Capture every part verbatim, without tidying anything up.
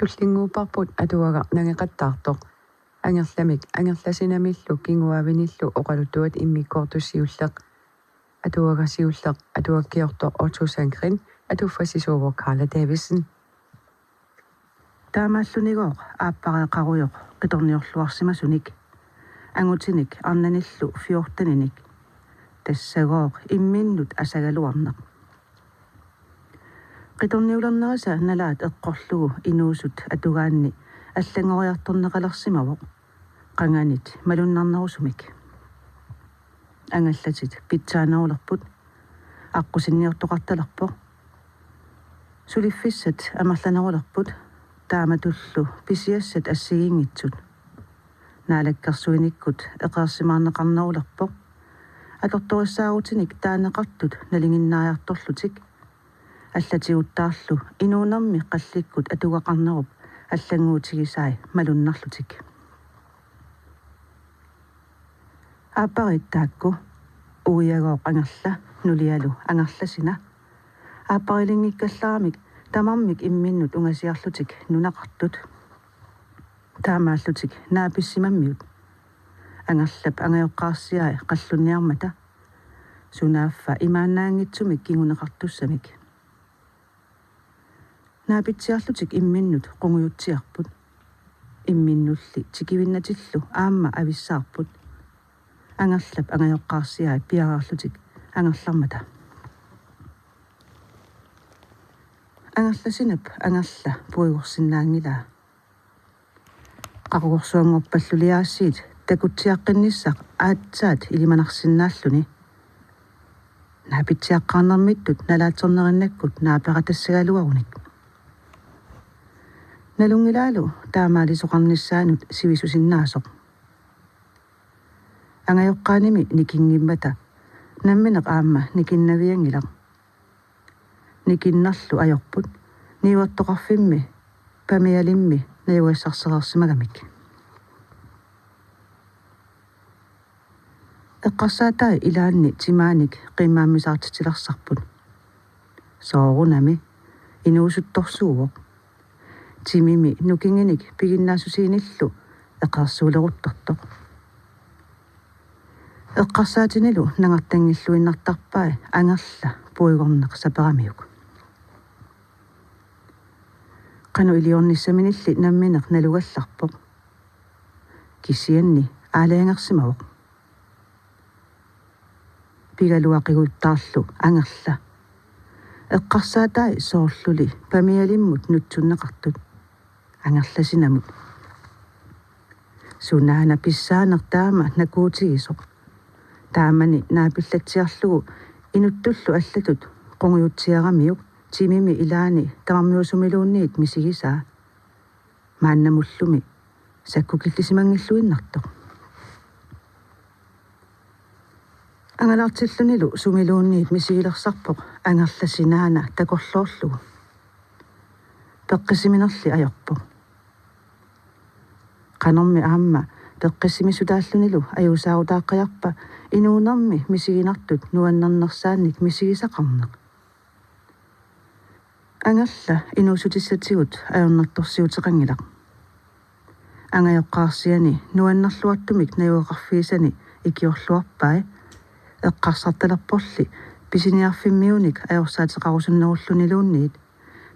Tullinnguupparput atuagaq nangeqattaartoq. Angerlamik Angerlasinamillu kinguaavinillu oqaluttuat immikkoortoq siulleq. Atuagaq siulleq atuakkiortoq Otto Sandgreen, atuffassisuuvoq Karla Davidsen. Taamaallunigooq aappareeqarujoq qitorniorluarsimasunik, angutinik arnanillu fjorteninik. Tassagooq imminnut asagaluarneq. Qitorniulernerisa nalaat eqqorlugu inuusut atugaanni allanngoriartorneqalersimavoq qanganit malunnarnerusumik. Angallatit pitsaanerulerput, aqqusinniortoqartalerpoq. Suliffissat amerlanerulerput, taamatullu pisiassat assigiinngitsut. Naalakkersuinikkut eqeersimaarneqarnerulerpoq. Atortorissaarutinik taaneqartut nalinginnaajartorlutik. Allatiuttaarlu inuunermi qallikkut atugaqarnerup allannguutigisai malunnarlutik. Aappariit taakku: uiagooq Angerla, nulialu Angerlasina. Aapparilinngikkallaramik tamarmik imminnut ungasiarlutik nunaqartut. Taamaallutik naapissimammiut. Angerlap angajoqqaarsiai qallunniarmata. Sunaaffa imaannaanngitsumik kinguneqartussamik. Naapitsiarlutik imminnut qungujutsiarput. Imminnulli tikivinnatillu aamma avissaarput. Angerlap angajoqqaarsiai piareerlutik angerlarmata. Angerlasinap Angerla puigorsinnaanngilaa. Qaqugorsuanngorpalluliaasiit takutsiaqqinnissaq aatsaat ilimanarsinnaalluni. Naapitsiaqqaarnermittut nalaatsornerinnakkut naaperatassagaluarunik. Nalunngilaalu taamaalisoqarnissaanut sivisusinnaasoq. Angajoqqaanimi nikinngimmata nammineq aamma nikinnavianngilaq. Nikinnerlu ajorput niuertoqarfimmi Pamialimmi najugassarsereersimagamik. Eqqarsaatai ilaanni timaanik qiimmaammisaartitsilersarput. Soorunami inuusuttorsuuvoq. Timimi nukinginik piginnaassusiinillu eqeersuuleruttortoq. Eqqarsaatinilu nangartanngilluinnartarpai Angerla puigorneq saperamiuk. Qanoq iliornissaminilli nammineq nalugallarpoq. Kisianni aalajangersimavoq. Pigaluaqiguttaarlu Angerla. Eqqarsaatai soorluli Pamialimmut nutsunneqartut. Angerlasinamut. Sunaana pissaaneq taama nakuutigisoq. Taamani naapillatsiarlugu inuttullu allatut qungujutsiaramiuk timimi ilaani tamarmiusumiluunniit misigisaa. Maannamullumi sakkukillisimanngilluinnartoq. Angalaartillunilu sumiluunniit misigilersarpoq Angerlasinaana takorloorlugu. Peqqissiminerli ajorpoq. Qanormi aamma peqqissimisutaallunilu ajuusaarutaaqqajarpa inuunermi misiginartut nuannernersaannik misigisaqarneq. Angerla inuussutissatigut ajornartorsiuteqanngilaq. Angajoqqaarsiani nuannerluartumik najugaqarfigisani ikiorluarpai, eqqarsartalerporli pisiniarfimmiunik ajorsaateqarusunnerulluniluunniit,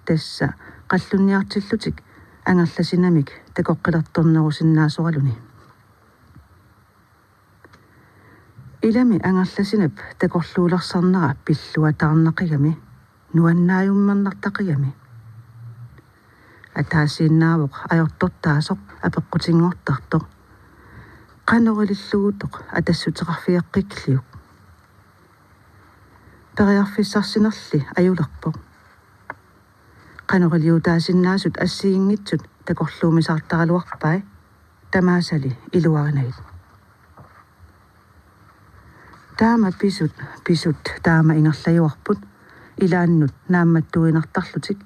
tassa qallunniartillutik Angerlasinamik takoqqilertornerusinnaasoraluni. Ilami Angerlasinap takorluulersarnera pilluataarnaqigami, nuannaajummernartaqigami. Ataasiinnaavoq ajortortaasoq apeqqutinngortartoq: Qanoq ilillugutoq atassuteqarfigeqqikliuk? Periarfissarsinerli ajulerpoq. Qanoq iliutaasinnaasut assigiinngitsut takorluumisaartaraluarpai, tamaasali iluarinagit. Taama pisut, pisut taama ingerlajuarput, ilaannut naammattuinartarlutik,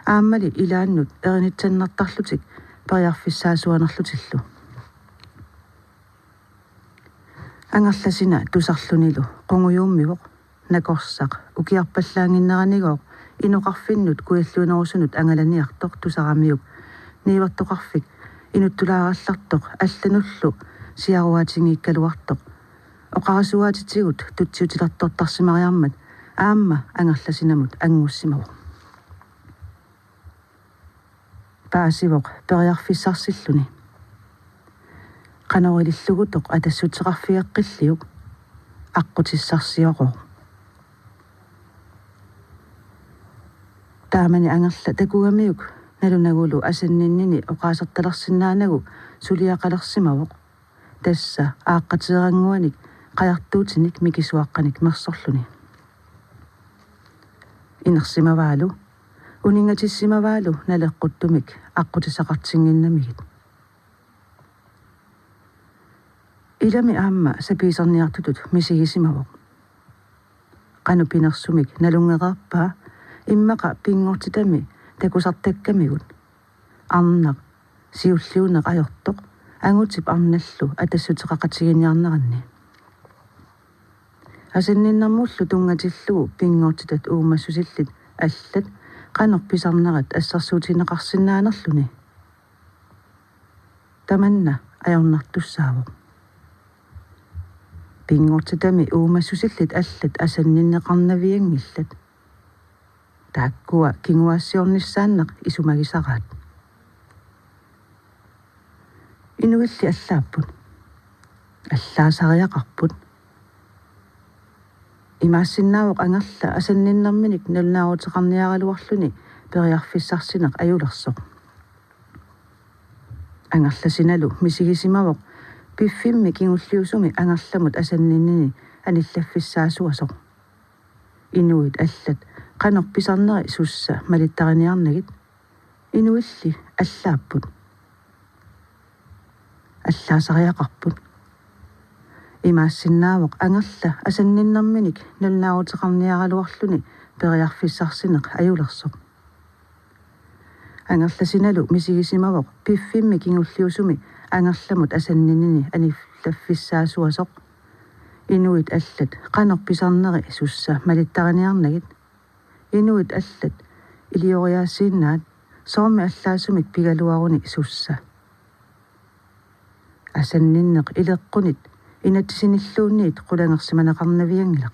aammali ilaannut erinitsannertarlutik periarfissaasuanerlutillu. Angerlasina tusarlunilu qungujuummivoq, nakorsaq ukiarpallaannginneranigooq inoqarfinnut kujalluinerusunut angalaniartoq tusaramiuk niuertoqarfik inuttulaarallartoq allanullu siaruaatigiikkaluartoq oqarasuaatitigut tutsiutilertortarsimariarmat aamma Angerlasinamut angussimavoq. Paasivoq periarfissarsilluni. Qanoq ilillugutoq atassuteqarfigeqqilliuk, aqqutissarsiorooq. Taamani Angerla takugamiuk nalunagulu asanninnini oqaasertalersinnaanagu suliaqalersimavoq, tassa aaqqateerannguanik qajartuutinik mikisuaqqanik mersorluni. Inersimavaalu, uninngatissimavaalu naleqquttumik aqqutissaqartinnginnamigit. Ilami aamma sapiiserniartutut misigisimavoq. Qanoq pinersumik nalunngereerpaa, immaqa pinngortitami takusartakkamigut. Arnaq siulliuneq ajortoq angutip arnallu atassuteqaqatiginiarneranni. Asanninnermullu tunngatillugu pinngortitat uumassusillit allat qanoq pisarnerat assersuutigineqarsinnaanerluni. Tamanna ajornartussaavoq. Pinngortitami uumassusillit allat asanninneqarnavianngillat. Taakkua kinguaassiornissaanneq isumagisaraat. Inuilli allaapput. Allaasariaqarput. Imaassinnaavoq Angerla asanninnerminik nalunaaruteqarniaraluarluni periarfissarsineq ajulersoq. Angerlasinalu misigisimavoq piffimmi kingulliusumi Angerlamut asanninnini anillaffissaasuasoq. Inuit allat qanoq pisarneri sussa malittariniarnagit. Inuilli allaapput. Allaasariaqarput. Imaassinnaavoq Angerla asanninnerminik nalunaaruteqarniaraluarluni periarfissarsineq ajulersoq. Angerlasinalu misigisimavoq piffimmi kingulliusumi Angerlamut asanninnini anillaffissaasuasoq. Inuit allat qanoq pisarneri sussa malittariniarnagit. Inuit allat ilioriaasiinnaat soormi allaasumik pigaluaruni sussa. Asanninneq ileqqunit inatsisinilluunniit qulangersimaneqarnavianngilaq.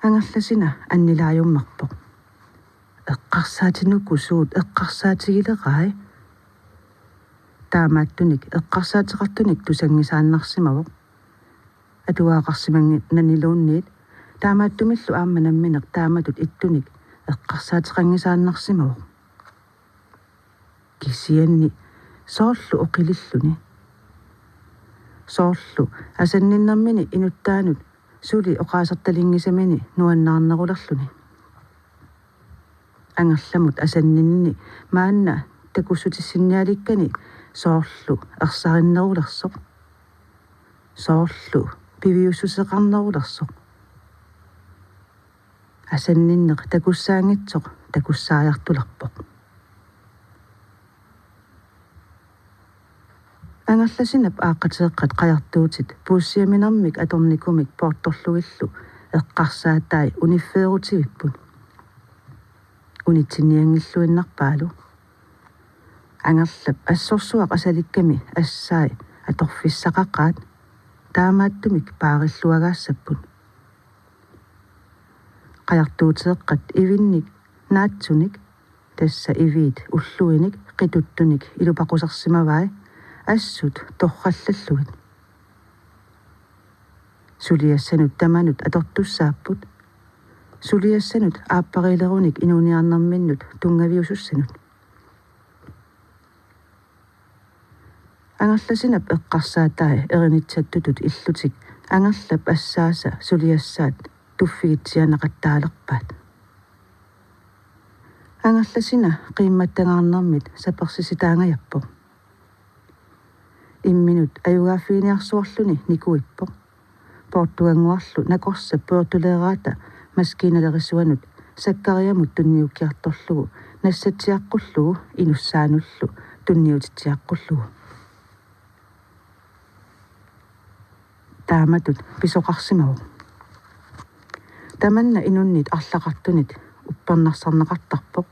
Angerlasina annilaajummerpoq. Eqqarsaatinuku suut eqqarsaatigilerai? Taamaattunik eqqarsaateqartunik tusanngisaannarsimavoq. Atugaqarsimanngilaniluunniit taamaattumillu aamma nammineq taamatut ittunik eqqarsaateqanngisaannarsimavoq. Kisianni soorlu oqililluni. Soorlu asanninnermini inuttaanut suli oqaasertalinngisamini nuannaarnerulerluni. Angerlamut asanninnini maanna takussutissinnialikkani soorlu ersarinnerulersoq. Soorlu piviussuseqarnerulersoq. Asanninneq takussaanngitsoq takussaajartulerpoq. Angerlasinap aaqqateeqqat qajartuutit puussiaminermik atornikumik poortorlugillu eqqarsaatai uniffeerutivipput. Unitsinnianngilluinnarpaalu. Angerlap assorsuaq asalikkami assai atorfissaqaqaat, taamaattumik paarilluagaassapput. Qajartuuteeqqat ivinnik naatsunik, tassa iviit ulluinik qituttunik ilupaqusarsimavai assut torrallallugit. Suliassanut tamanut atortussaapput. Suliassanut aappariilerunik inuuniarnerminnut tunngaviusussanut. Angerlasinap eqqarsaatai erinitsattutut illutik Angerlap assaasa suliassaat tuffigitsianeqattaalerpaat. Angerlasina qiimmattangaarnermit sapersisitaangajappoq. Imminut ajugaaffiginiarsuarluni nikuippoq. Poortugannguarlu nakorsap pujortuleeraata maskiinalerisuanut Sakkariamut tunniukkiartorlugu nassatsiaqqullugu inussaanullu tunniutitsiaqqullugu. Taamatut pisoqarsimavoq. Tamanna inunnit arlaqartunit ippernarsarneqartarpoq.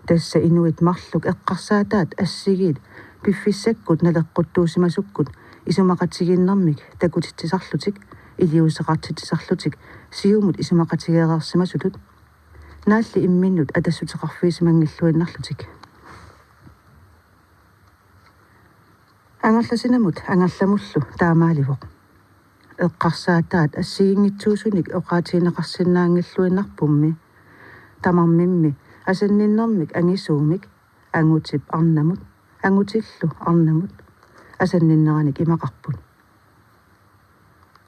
Tassa inuit marluk eqqarsaataat assigiit piffissakkut naleqquttuusimasukkut isumaqatigiinnermik takutitsisarlutik, iliuuseqartitsisarlutik, siumut isumaqatigeereersimasutut, naalli imminnut atassuteqarfigisimanngilluinnarlutik. Angerlasinamut Angerlamullu taamaalivoq. Eqqarsaataat assigiinngitsuusunik oqaatigineqarsinnaanngilluinnarpummi. Tamarmimmi asanninnermik angisuumik, angutip arnamut, angutillu arnamut, asanninneranik imaqarput.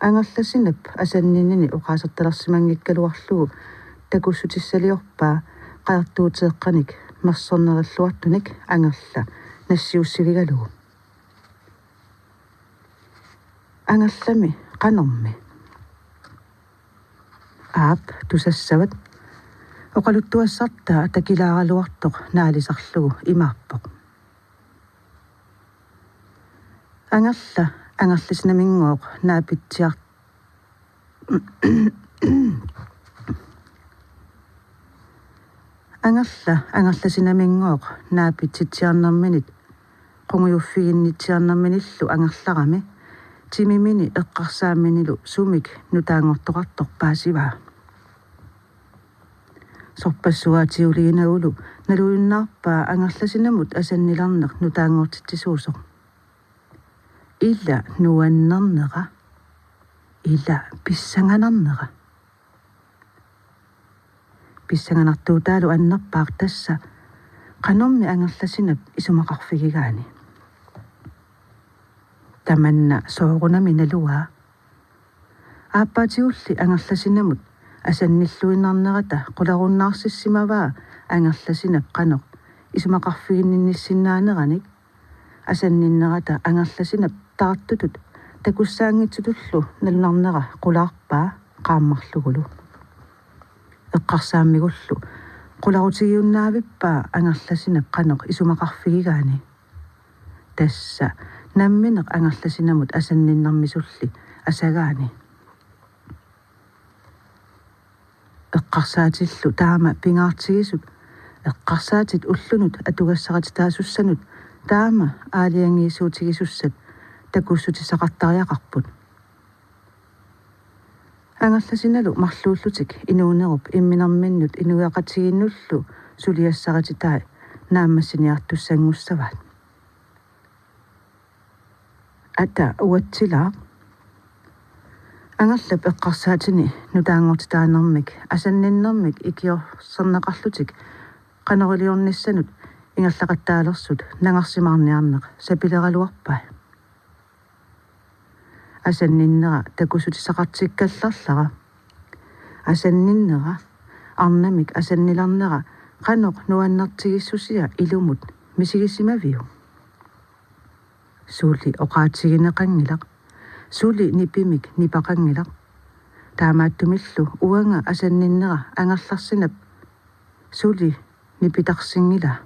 Angerlasinap asanninnini oqaasertalersimanngikkaluarlugu takussutissaliorpaa qajartuuteeqqanik mersornerilluartunik Angerla nassiussivigalugu. Angerlami qanormi? Aap, tusassavat. Oqaluttuassartaa takilaaraluartoq naalisarlugu imaappoq: Angerla Angerlasinaminnguuq naapitsiar-, Angerla Angerlasinaminnguuq naapitsitsiarnerminit qungujuffiginnitsiarnerminillu angerlarami timimini eqqarsaamminilu sumik nutaanngortoqartoq paasivaa. Sorpassuaatiuliinagulu nalujunnaarpaa Angerlasinamut asannilarneq nutaanngortitsisuusoq. Ila nuannernera, ila pissanganarnera. Pissanganartuutaalu annerpaaq tassa qanormi Angerlasinap isumaqarfigigaani. Tamanna soorunami naluaa. Aappaatigulli Angerlasinamut asannilluinnarnerata qulerunnaarsissimavaa Angerlasinap qanoq isumaqarfiginninnissinnaaneranik, asanninnerata Angerlasinap taartutut takussaanngitsutullu nalunarnera qulaarpaa qaammarlugulu. Eqqarsaammigullu qularutigiunnaavippa Angerlasinap qanoq isumaqarfigigaani. Tassa nammineq Angerlasinamut asanninnermisulli asagaani. Eqqarsaatillu taama pingaartigisut, eqqarsaatit ullunut atugassarititaasussanut taama aalajangiisuutigisussat takussutissaqartariaqarput. Angerlasinalu marluullutik inuunerup imminerminnut inuiaqatigiinnullu suliassarititai naammassiniartussanngussavaat. Ata uatsilaaq. Angerlap eqqarsaatini nutaanngortitaanermik asanninnermik ikiorserneqarlutik qanoriliornissanut ingerlaqattaalersut nangarsimaarniarneq sapileraluarpai. Asanninnera takussutissaqartikkallarlara. Asanninnera, arnamik asannilarnera qanoq nuannertigissusia ilumut misigisimaviuk? Suli oqaatigineqanngilaq. Suli nipimik nipaqanngilaq. Taamaattumillu uanga asanninnera Angerlarsinap suli nipitarsinngilaa.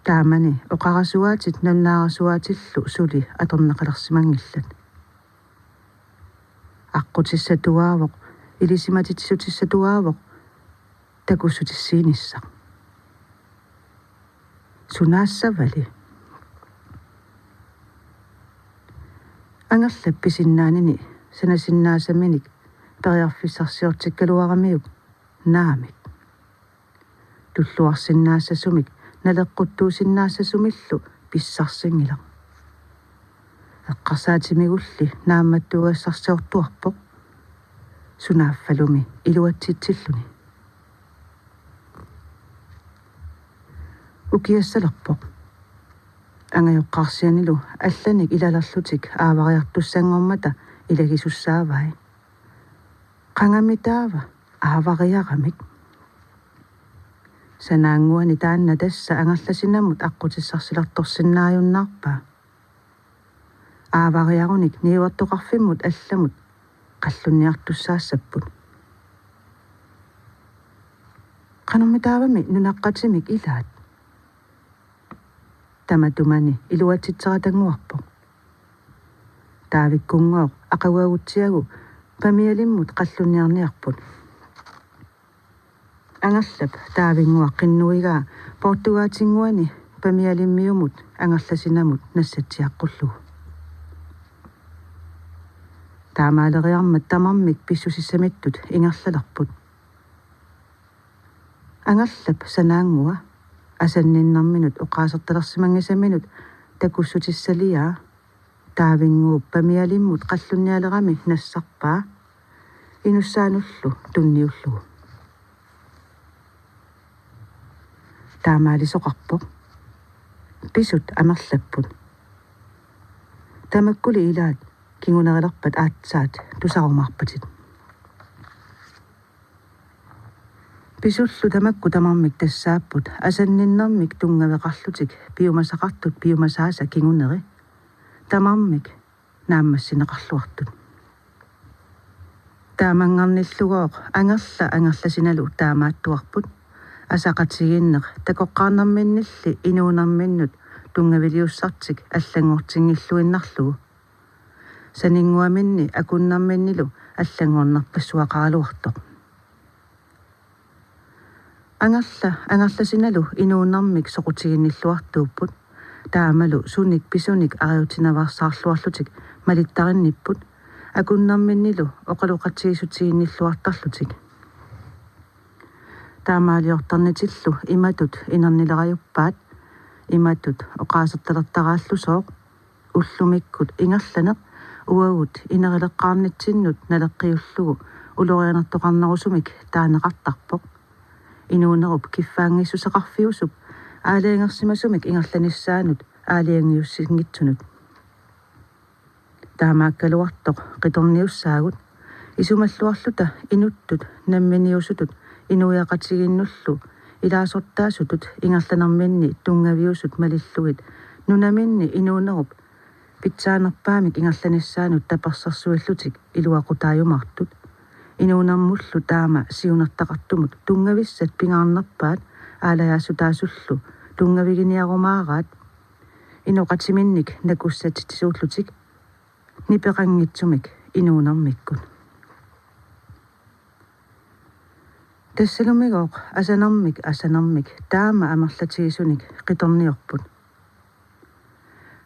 Taamani oqarasuaatit nalunaarasuaatillu suli atorneqalersimanngillat. Aqqutissatuaavoq, ilisimatitsissutissatuaavoq takussutissiinissaq. Sunaassavali? Angerlap pisinnaanini sanasinnaasaminik periarfissarsiortikkaluaramiuk? Naamik. Tulluarsinnaassasumik naleqquttuusinnaassasumillu pissarsinngilaq. Eqqarsaatimigulli naammattuugassarsiortuarpoq, sunaaffalumi iluatsitsilluni. Ukiassalerpoq. Angajoqqaarsianilu allanik ilalerlutik aavariartussanngormata ilagisussaavai. Qangamitaava aavariaramik? Sanaannguani taanna tassa Angerlasinamut aqqutissarsilertorsinnaajunnaarpaa. Aavariarunik niuertoqarfimmut allamut qallunniartussaassapput. Qanormitaavami nunaqqatimik ilaat? Tamatumani iluatsitseratannguarpoq. Taavikkunngooq aqaguagutsiagu Pamialimmut qallunniarniarput. Angerlap taavinnguaq qinnuigaa poortugaatinnguani Pamialimmiumut Angerlasinamut nassatsiaqqullugu. Taamaaleriarmat tamarmik pissusissamittut ingerlalerput. Angerlap sanaanngua asanninnerminut oqaasertalersimanngisaminut takussutissaliaa taavinnguup Pamialimmut qallunnialerami nassarpaa inussaanullu tunniullugu. Taamaalisoqarpoq. Pisut amerlapput. Tamakkuli ilaat kingunerilerpat aatsaat tusarumaarpatit. Pisullu tamakku tamarmik tassaapput asanninnermik tunngaveqarlutik piumasaqartut piumasaasa kinguneri. Tamarmik naammassineqarluartut. Taamanngarnillugooq Angerla Angerlasinalu taamaattuarput. Asaqatigiinneq takoqqaarnerminnilli inuunerminnut tunngaviliussartik allanngortinngilluinnarlugu. Saninnguaminni akunnerminnilu allanngornerpassuaqaraluartoq. Angerla Angerlasinalu inuunermik soqutiginnilluartuupput. Taamalu sunik pisunik ariutsinaveersaarluarlutik malittarinnipput akunnerminnilu oqaloqatigiissutiginnilluartarlutik. Taamaaliortarnitillu imatut inernilerajuppaat, imatut oqaasertalertaraallusooq: Ullumikkut ingerlaneq uagut inerileqqaarnitsinnut naleqqiullugu ulorianertoqarnerusumik taaneqartarpoq. Inuunerup kiffaanngissuseqarfiusup aalajangersimasumik ingerlanissaanut aalajangiussinngitsunut. Taamaakkaluartoq qitorniussaagut, isumalluarluta inuttut namminiusutut inuiaqatigiinnullu ilaasortaasutut ingerlanerminni tunngaviusut malillugit nunaminni inuunerup pitsaanerpaamik ingerlanissaanut tapersersuillutik iluaqutaajumaartut. Inuunermullu taama siunertaqartumut tunngavissat pingaarnerpaat aalajaasutaasullu tunngaviginiarumaaraat inoqatiminnik nakussatitsisuullutik nipeqanngitsumik inuunermikkut. Tassalumigooq asanermik asanermik taama amerlatigisunik qitorniorput.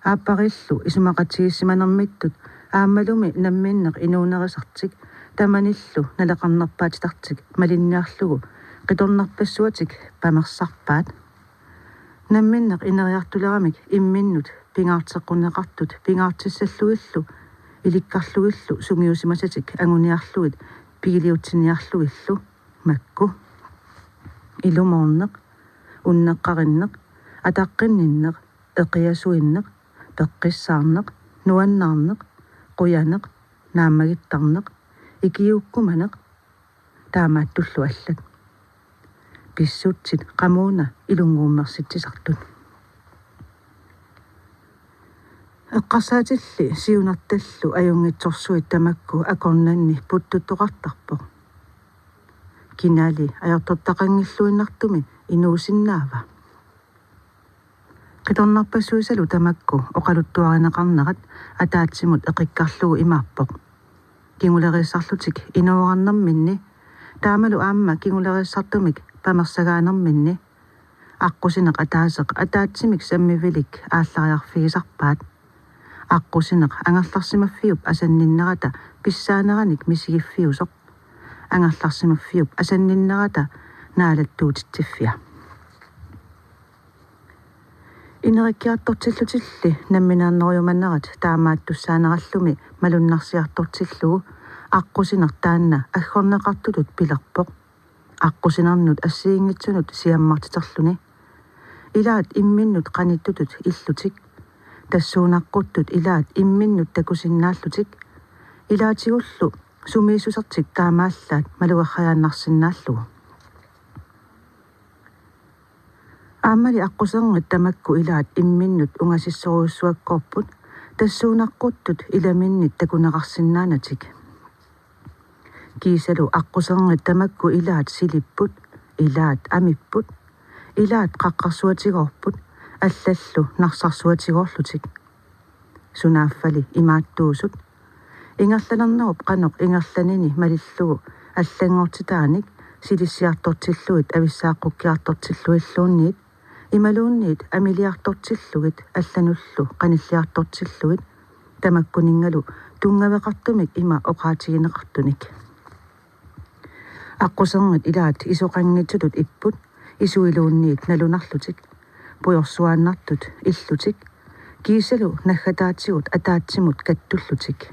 Aapparillu isumaqatigiissimanermittut aammalumi namminneq inuunerisartik tamanillu naleqarnerpaatitartik malinniarlugu qitornarpassuatik pamersarpaat. Namminneq ineriartuleramik imminnut pingaarteqqunneqartut pingaartissallugillu ilikkarlugillu sungiusimasatik anguniarlugit pigiliutsinniarlugillu makku: ilumoorneq, unneqqarinneq, ataqqinninneq, eqiasuinneq, peqqissaarneq, nuannaarneq, qujaneq, naammagittarneq, ikiuukkumaneq, taamaattullu allat. Pissutsit qamuuna ilunnguummersitsisartut. Eqqarsaatilli siunertallu ajunngitsorsuit tamakku akornanni puttuttoqartarpoq. Kinali ajortortaqanngilluinnartumi inuusinnaava? Qitornarpassuisalu tamakku oqaluttuarineqarnerat ataatsimut eqikkarlugu imaappoq: Kinguleriissarlutik inoorarnerminni taamalu aamma kinguleriissartumik pamersagaanerminni aqqusineq ataaseq ataatsimik sammivilik aallariarfigisarpaat. Aqqusineq angerlarsimaffiup asanninnerata pissaaneranik misigiffiusoq. Angerlarsimaffiup asanninnerata naalattuutitsiffia. Inerikkiartortillutilli namminernerujumanerat taamaattussaanerallumi malunnarsiartortillugu aqqusineq taanna aggorneqartutut pilerpoq, aqqusinernut assigiinngitsunut siammartiterluni. Ilaat imminnut qanittutut illutik, tassuunaqquttut ilaat imminnut takusinnaallutik, ilaatigullu sumiissusertik taamaallaat malugerhajaannarsinnaallugu. Aammali aqqusernit tamakku ilaat imminnut ungasissorujussuakkoorput, tassuunaqquttut ilaminnit takuneqarsinnaanatik. Kiisalu aqqusernit tamakku ilaat silipput, ilaat amipput, ilaat qaqqarsuatigoorput, allallu narsarsuatigoorlutik. Sunaaffali imaattuusut: ingerlalernerup qanoq ingerlanini malillugu allanngortitaanik Silissiartortillugit avissaaqukkiartortillugilluunniit imaluunniit amiliartortillugit allanullu qanilliartortillugit tamakkuninngalu tunngaveqartumik ima oqaatigineqartunik. Aqquserngit ilaat isoqanngitsutut ipput, isuiluunniit nalunarlutik, pujorsuaannartut illutik, kiisalu naggataatigut ataatsimut kattullutik.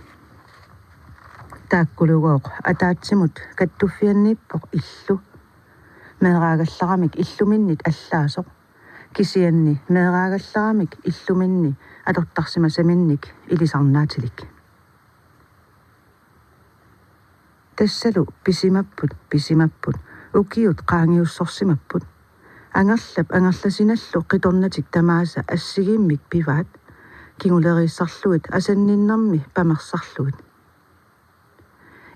Taakkulugooq ataatsimut kattuffianniippoq illu, meeraagallaramik illuminnit allaasoq, kisianni meeraagallaramik illuminni atortarsimasaminnik ilisarnaatilik. Tassalu pisimapput, pisimapput, ukiut qaangiussorsimapput. Angerlap angerlasinallu qitornatik tamaasa assigiimmik pivaat, kinguleriissarlugit asanninnermi pamersarlugit.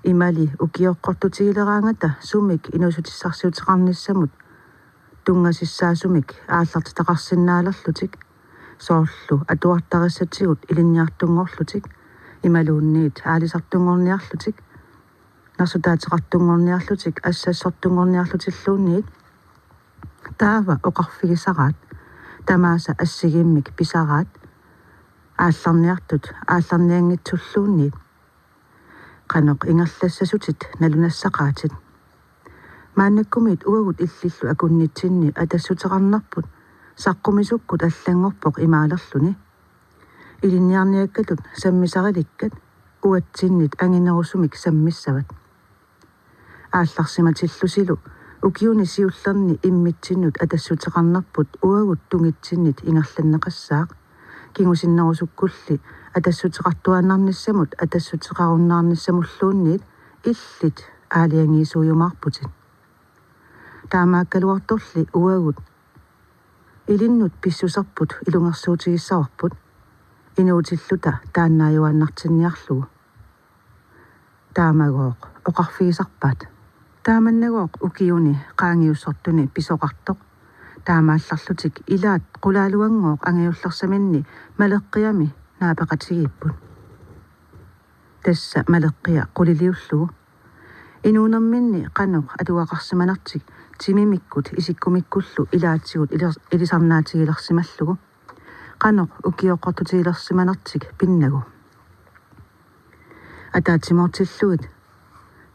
Imali ukioqqortutigileraangata sumik inuussutissarsiuteqarnissamut tunngasissaasumik aallartitaqarsinnaalerlutik, soorlu atuartarissatigut ilinniartunngorlutik imaluunniit aalisartunngorniarlutik, narsutaateqartunngorniarlutik assassortunngorniarlutilluunniit. Taava oqarfigisaraat, tamaasa assigiimmik pisaraat, aallarniartut aallarnianngitsulluunniit. Qanoq ingerlassasutit nalunassaqaatit. Maannakkumiit uagut illillu akunnitsinni atassuteqarnerput saqqumisukkut allanngorpoq imaalerluni. Ilinniarniakkatut sammisarilikkat uatsinnit anginerusumik sammissavat. Aallarsimatillusilu ukiuni siullerni immitsinnut atassuteqarnerput uagut tungitsinnit ingerlanneqassaaq, kingusinnerusukkulli atassuteqartuaannarnissamut atassuteqarunnaarnissamulluunniit illit aalajangiisuujumaarputit. Taamaakkaluartorli uagut ilinnut pissuserput ilungersuutigissavarput, inuutilluta taannaajuaannartinniarlugu. Taamagooq oqarfigisarpaat. Taamannagooq ukiuni qaangiussortuni pisoqartoq. Taamaallarlutik ilaat qulaaluanngooq angajullersaminni Maleqqiami naapeqatigiipput. Tassa Maleqqia quliliullugu. Inuunerminni qanoq atugaqarsimanertik timimikkut isikkumikkullu ilaatigut ilis-, ilisarnaatigilersimallugu. Qanoq ukioqqortutigilersimanertik pinnagu. Ataatsimoortillugit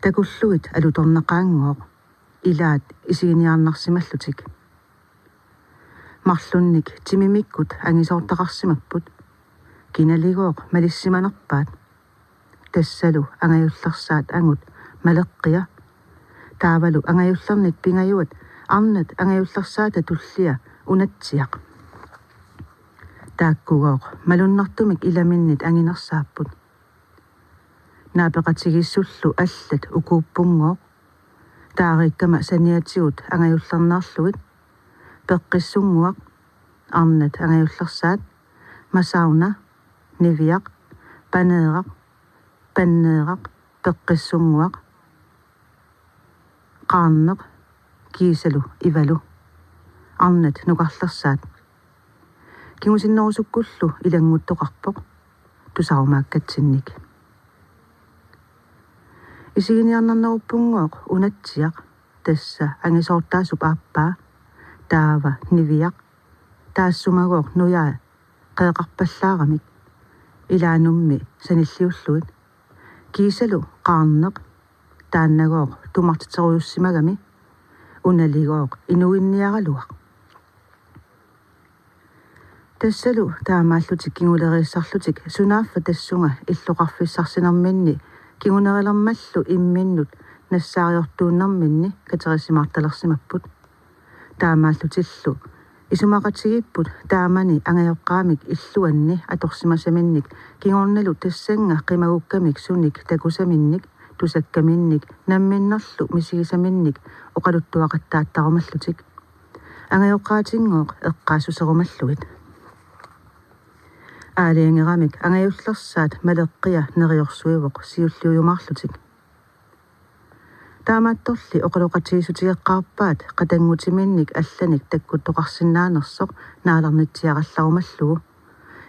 takullugit alutornaqaanngooq ilaat isiginiarnarsimallutik. Marlunnik timimikkut angisoortaqarsimapput. Kinaligooq malissimanerpaat. Tassalu angajullersaat angut Maleqqia. Taavalu angajullernit pingajuat arnat angajullersaata tullia Unatsiaq. Taakkugooq malunnartumik ilaminnit anginersaapput. Naapeqatigiissullu allat ukuuppunngooq. Taariikkama saniatigut angajullernaarlugit Peqqissunnguaq, arnat angajullersaat, Masauna, Niviaq, Paneeraq, Panneeraq, Peqqissunnguaq, Qaarneq, kiisalu Ivalu, arnat nukarlersaat. Kingusinnerusukkullu ilannguttoqarpoq tusarumaakkatsinnik. Isiginiarnarneruppunngooq Unatsiaq, tassa angisoortaasup aappaa, taava Niviaq, taassumagooq nujai qeqarpallaaramik ilaanummi sanilliullugit, kiisalu Qaarneq, taannagooq tumartiterujussimagami, unaligooq inuinniaraluaq. Tassalu taamaallutik kinguleriissarlutik sunaaffa tassunga illoqarfissarsinerminni kingunerilermallu imminnut nassaariortuunnerminni katerisimaartalersimapput. Taamaallutillu isumaqatigiipput taamani angajoqqaamik illuanni atorsimasaminnik kingornalu tassannga qimagukkamik sunik takusaminnik, tusakkaminnik, namminnerlu misigisaminnik oqaluttuaqattaattarumallutik. Angajoqqaatinngooq eqqaassuserumallugit. Aalajangeramik angajullersaat Maleqqia neriorsuivoq siulliujumaarlutik. Taamaattorli oqaloqatigiissutigeqqaarpaat qatanngutiminnik allanik takkuttoqarsinnaanersoq naalernitsiarallarumallugu,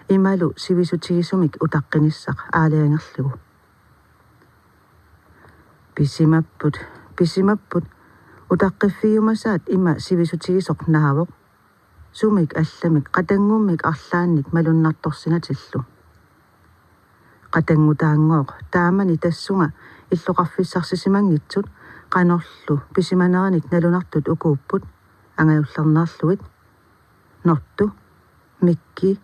imalu sivisutigisumik utaqqinissaq aalajangerlugu. Pisimapput, pisimapput, Utaqqiffigiumasaat ima sivisutigisoq naavoq, sumik allamik qatanngummik arlaannik malunnartorsinatillu. Qatanngutaanngooq taamani tassunga illoqarfissarsimanngitsut qanorlu pisimanerinik nalunartut ukuupput angajullernerlugit: Nortu, Mikki,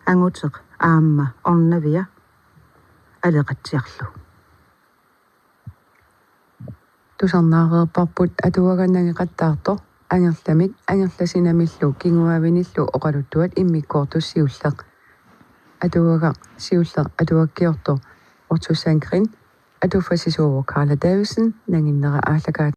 Anguteq aamma Ornavia, Aleqatsiarlu. Tusarnaareerparput atuagaq nangeqattaartoq Angerlamik Angerlasinamillu kinguaavinillu oqaluttuat immikkoortoq siulleq. Atuagaq siulleq atuakkiortoq Otto Sandgreen, atuffasisuuvoq Karla Davidsen, nanginnera aallakaat